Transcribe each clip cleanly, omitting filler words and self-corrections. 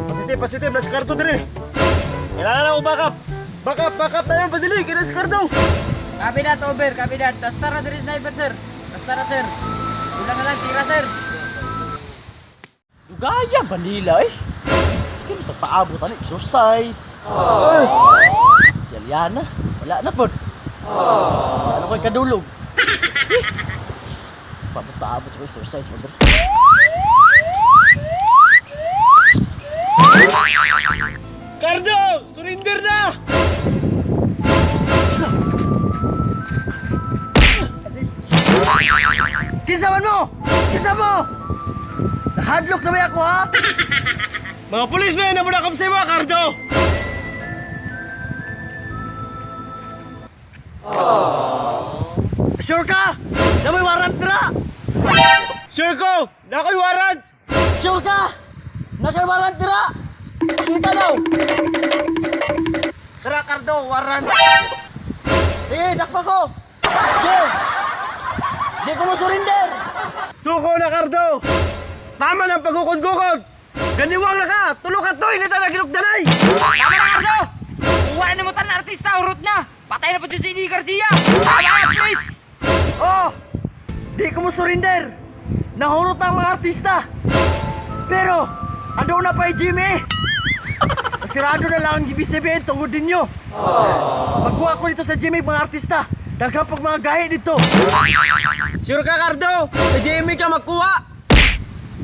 Positive, positive. Nasa karto dire. Kailangan ako backup. Backup, backup na lang. Padali, kaya nasa karto. Copy that, over. Copy that. Basta ra diri sniper, sir. Basta ra, sir. Kulang na lang, tira, sir. Dugaya ba nila eh? Sige, ito paabot ano, exercise. Ay, si Aliana, wala na po. Wala na ko'y kadulog. Eh, paabot paabot ko exercise. Mag Cardo! Surrender na! Kinsa man mo? Kinsa mo? Nahadlok na ba ako ha? Mga policemen, namuna kam sa mga Cardo! Sure ka? Na may warrant na? Sure ko! Nakoy warrant! Sure ka? Na kay warrant dira? Kita daw. Sara Cardo, warrant! Sige, dakpa ko. Go! Di ko mo surrender. Suko na Cardo! Tama ng pagukod-gukod! Ganiwang na ka! Tulok at toy! Nita na ginukdanay! Tama na, Cardo! Kuha na mo tan artista, urot na! Patay na po dyan si Eddie Garcia! Tama na, please! Oh! Di ko mo surrender. Nahurot ang mga artista. Pero, ando na pa Jimmy. Sirado na lang ang GB7 tungod ninyo. Magkuha ko dito sa Jimmy mga artista. Daghang pag mga gahi dito. Sure ka, Cardo! Sa Jimmy ka magkuha!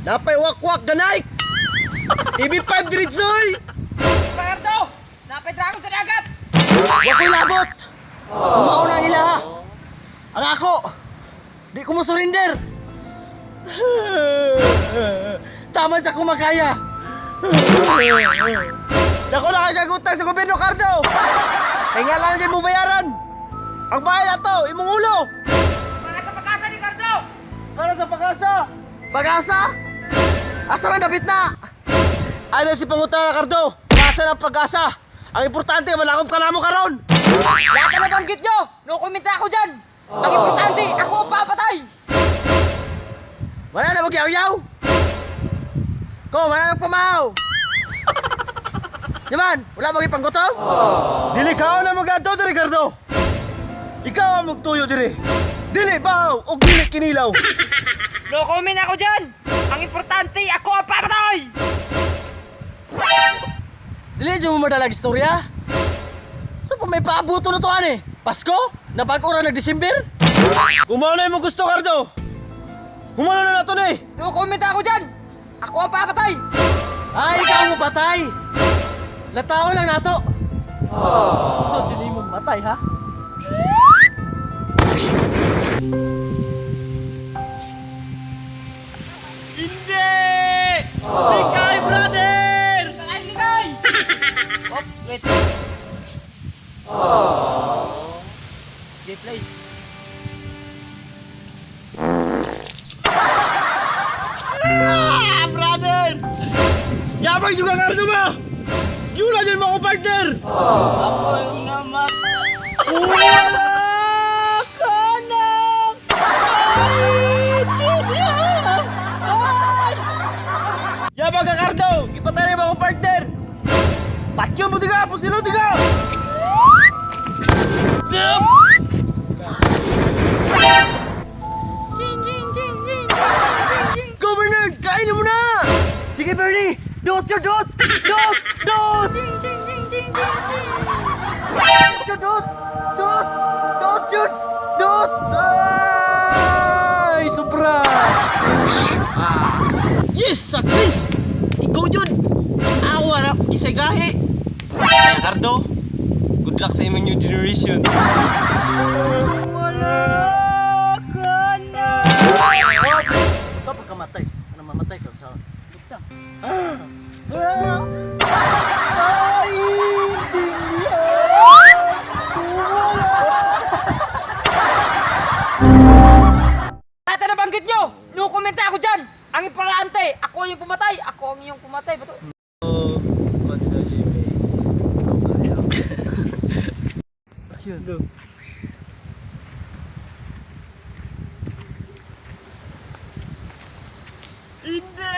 Napay wakwak ganay! TV5 diritsoy! Pa, Cardo! Napay dragon sa dagat! Wako'y labot! Kumao na nila ha! Ang ako! Di ko mo surrender! Tama sa kumakaya! Dako na kagagutang sa gobyerno, Cardo! Kaya nga lang dyan mo bayaran! Ang bahay na to, imong ulo! Para sa pag-asa ni Cardo! Para sa pag-asa! Pag-asa? Asa man dapit na? Ano si Pangutana, Cardo? Pag-asa ng pag-asa! Ang importante, malakop ka na mo karon! Lahat na nabanggit nyo! No comment na ako dyan! Ang importante, ako ang papatay! Wala na magyaw-yaw! Ko, wala na pamahaw! Yaman, wala bang ipanggutom? Dili ka na mag-adto diri, Cardo! Ikaw ang magtuyo diri! Dili bahaw o dili kinilaw! No comment ako dyan! Ang importante, ako ang papatay! Dili dyan mo madalag istorya? So, pag may paabuto na to, ane? Pasko? Napag-ura ng December? Kung na imong gusto, Cardo! Humano na nato ni! No comment ako dyan! Ako ang papatay! Ay, ikaw mo patay! Natao lang nato! Gusto dyan mo matay, ha? Hindi! Likay, brother! Likay, likay! Oops, wait. Okay, play. Ah, brother! Yabang juga Cardo ba? Yun na mo ako, partner! Ako yung namatay. Wala ka ng maintindihan! Yabang ka, Cardo! Ipatay mo ako, partner! Patyo mo tiga! Pusilo tiga! Ching, ching, ching, ching, ching, ching. Go, Bernard! Kainin mo na! Sige, Bernie! Dot, your dot! Dot! Dot! Ching, ching, ching, ching, ching, ching. Dot, dot! Dot! Dot, yun! Dot! Ay! Sobra! Yes! Success! Ikaw yun! Ako harap, isay gahi! Kaya, Cardo, good luck sa imong new generation. Wala ka na! Sa pagkamatay? Ano mamatay ka sa... Lugta. Lahat na nabanggit nyo! No comment na ako dyan! Ang importante, ako yung pumatay! Ako ang iyong pumatay. Bato? Hindi!